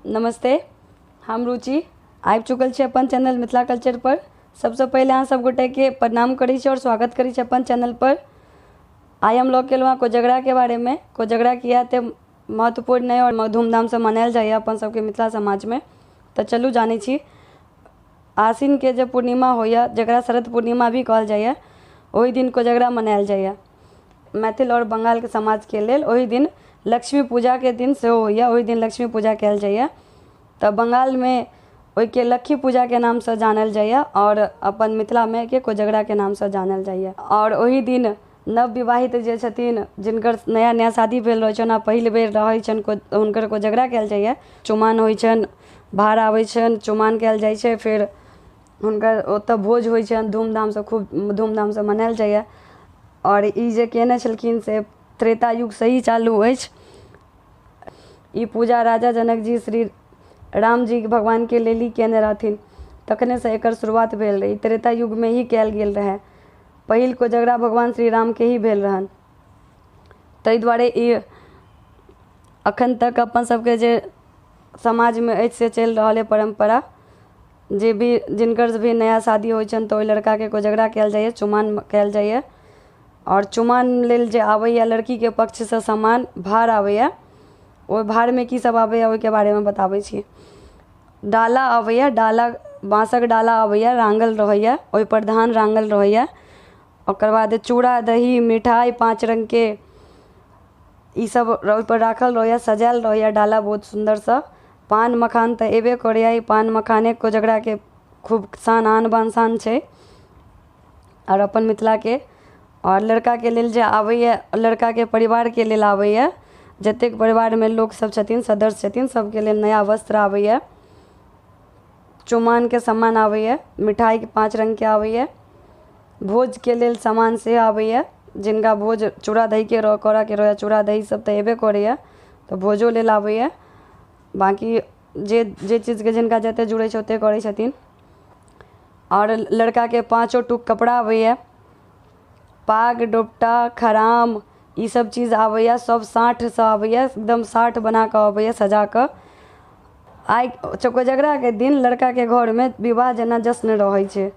नमस्ते, हम रुचि आबि चुकल छी अपन चैनल मिथिला कल्चर पर। सबसँ पहिले अहाँ सब गोटेके प्रणाम करै छी आओर स्वागत करै छी अपन चैनल पर। आइ हम लऽ के एलहुँ हँ कोजगराके बारेमे। कोजगरा किया एते महत्वपूर्ण अइ आओर धूमधामसँ मनायल जाइए अपन सबके मिथिला समाजमे, तऽ चलू जानै छी। आश्विनके जे पूर्णिमा होइए, जकरा शरद पूर्णिमा भी कहल जाइए, ओहि दिन कोजगरा मनायल जाइए। मैथिल आओर बंगालके समाजके लेल ओहि दिन लक्ष्मी पूजाके दिन सेहो होइए, ओहि दिन लक्ष्मी पूजा कयल जाइए। तऽ बंगालमे ओहिके लक्ष्मी पूजाके नामसँ जानल जाइए आओर अपन मिथिलामे एहिके कोजगराके नामसँ जानल जाइए। आओर ओहि दिन नवविवाहित जे छथिन, जिनकर नया नया शादी भेल रहै छनि आ पहिल बेर रहै छनि, हुनकर कोजगरा कयल जाइए। चुमान होइ छनि, भार आबै छनि, चुमान कयल जाइ छै, फेर हुनकर ओतऽ भोज होइ छनि, धूमधामसँ, खूब धूमधामसँ मनायल जाइए। आओर ई जे कयने छलखिन से त्रेता युगसँ ही चालू अछि। ई पूजा राजा जनक जी श्री रामजी भगवानके लेल ही कयने रहथिन, तखनेसँ एकर शुरुआत भेल रहै। ई त्रेता युगमे ही कयल गेल रहै। पहिल कोजगरा भगवान श्री रामके ही भेल रहनि, ताहि दुआरे ई अखन तक अपन सबके जे समाजमे अछि से चलि रहल अइ परम्परा। जे भी जिनकर भी नया शादी होइ छनि तऽ ओहि लड़काके कोजगरा कयल जाइए, चुमान कयल जाइए। आओर चुमान लेल जे आबैए लड़कीके पक्षसँ सामान भार आबैए, ओहि भारमे की सब आबैए ओहिके बारेमे बताबै छी। डाला अबैए, डाला बाँसक डाला अबैए, राङ्गल रहैए, ओहिपर धान राङ्गल रहैए। ओकर बाद चूड़ा दही मिठाइ 5 रङ्गके ई सब ओहिपर राखल रहैए, सजायल रहैए डाला बहुत सुन्दरसँ। पान मखान तऽ एबे करैए, ई पान मखाने कोजगराके खूब शान आन बान शान छै आओर अपन मिथिलाके। आओर लड़काके लेल जे आबैए, लड़काके परिवारके लेल आबैए, जतेक परिवारमे लोकसब छथिन, सदस्य छथिन, सबके लेल नया वस्त्र आबैए, चुमानके सामान आबैए, मिठाइ 5 रङ्गके आबैए, भोजके लेल सामान से आबैए। जिनका भोज चूड़ा दहीके करऽके रहैए, चूड़ा दही सब तऽ एबे करैए, तऽ भोजो लेल आबैए। बाँकी जे जे चीजके जिनका जते जुड़ै छै ओते करै छथिन। आओर लड़काके 5 टूक कपड़ा आबैए, पाग डोपटा खराम ई सब चीज आबैए, सब साँठसँ आबैए, एकदम साँठ बनाकऽ अबैए सजाकऽ। आइ कोजगराके दिन लड़काके घरमे विवाह जेना जश्न रहै छै,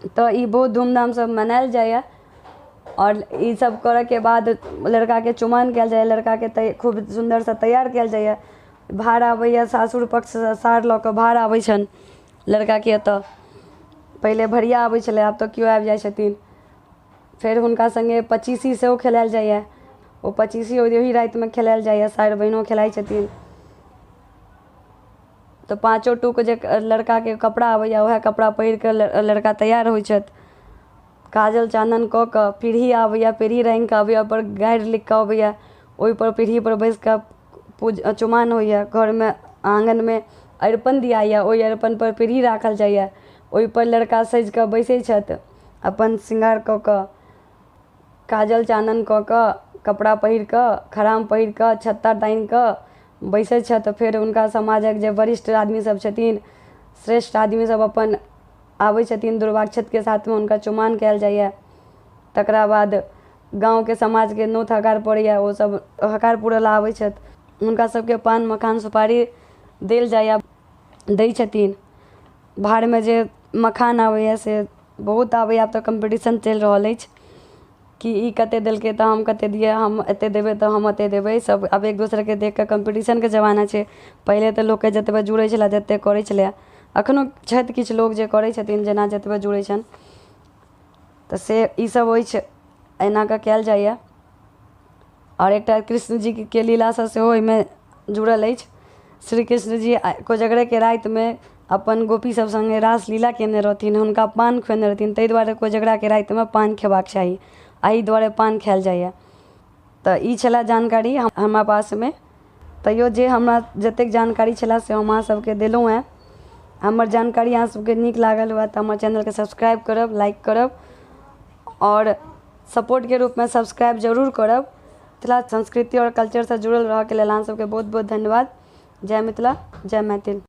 तऽ ई बहुत धूमधामसँ मनायल जाइए। आओर ई सब करऽके बाद लड़काके चुमान कयल जाइए, लड़काके खूब सुन्दरसँ तैयार कयल जाइए। भार आबैए सासुर पक्षसँ, सार लऽ कऽ भार आबै छनि लड़काके एतऽ। पहिले भरिया आबै छलै, आब तऽ केओ आबि जाइ छथिन। फेर हुनका सङ्गे पचीसी सेहो खेलायल जाइए, ओ पचीसी ओहि रातिमे खेलायल जाइए, सारि बहिनो खेलाइ छथिन। तऽ 5 टूक जे लड़काके कपड़ा आबैए उएह कपड़ा पहिर कऽ लड़का तैयार होइ छथि। काजल चानन कऽ कऽ पीढ़ी आबैए, पीढ़ी रङ्गि कऽ अबैए, ओहिपर गारि लिखि कऽ अबैए, ओहिपर पीढ़ीपर बैसि कऽ चुमान होइए। घरमे आङ्गनमे अरिपन दियाइए, ओहि अरिपनपर पीढ़ी राखल जाइए, ओहिपर लड़का सजि कऽ बैसै छथि अपन श्रृंगार कऽ कऽ, काजल चानन कऽ कऽ, कपड़ा पहिर कऽ, खराम पहिर कऽ, छत्ता तानि कऽ बैसै छथि। फेर हुनका समाजक जे वरिष्ठ आदमी सब छथिन, श्रेष्ठ आदमी सब अपन आबै छथिन, दुर्वाक्षतके साथमे हुनका चुमान कयल जाइए। तकरा बाद गाँवके समाजके नोत हकार पड़ैए, ओसब हकार पुरऽ लए आबै छथि, हुनका सबके पान मखान सुपारी देल जाइए, दै छथिन। भारमे जे मखान आबैए से बहुत आबैए, आब तऽ कम्पीटिशन चलि रहल अछि कि ई कते देलकै तऽ हम कते दियै, हम एते देबै तऽ हम एते देबै। सब आब एक दोसरके देख कऽ कम्पीटिशनके जमाना छै। पहिले तऽ लोकके जतबे जुड़ै छलै तते करै छलै, एखनो छथि किछु लोक जे करै छथिन जेना जतबे जुड़ै छनि, तऽ से ईसब अछि, एना कऽ कयल जाइए। आओर एकटा कृष्ण जीके लीलासँ सेहो एहिमे जुड़ल अछि। श्री कृष्ण जी कोजगरेके रातिमे अपन गोपी सब सङ्गे रासलीला कयने रहथिन, हुनका पान खुएने रहथिन, ताहि दुआरे कोजगराके रातिमे पान खेबाक चाही, एहि दुआरे पान खायल जाइए। तऽ ई छलै जानकारी हमरा पासमे। तैयो जे हमरा जतेक जानकारी छलै से हम अहाँ सबके देलहुँ हेँ। हमर जानकारी अहाँ सबके नीक लागल हुए तऽ हमर चैनलके सब्सक्राइब करब, लाइक करब आओर सपोर्टके रूपमे सब्सक्राइब जरूर करब। मिथिला संस्कृति आओर कल्चरसँ जुड़ल रहऽके लेल अहाँ सबके बहुत बहुत धन्यवाद। जय मिथिला, जय मैथिल।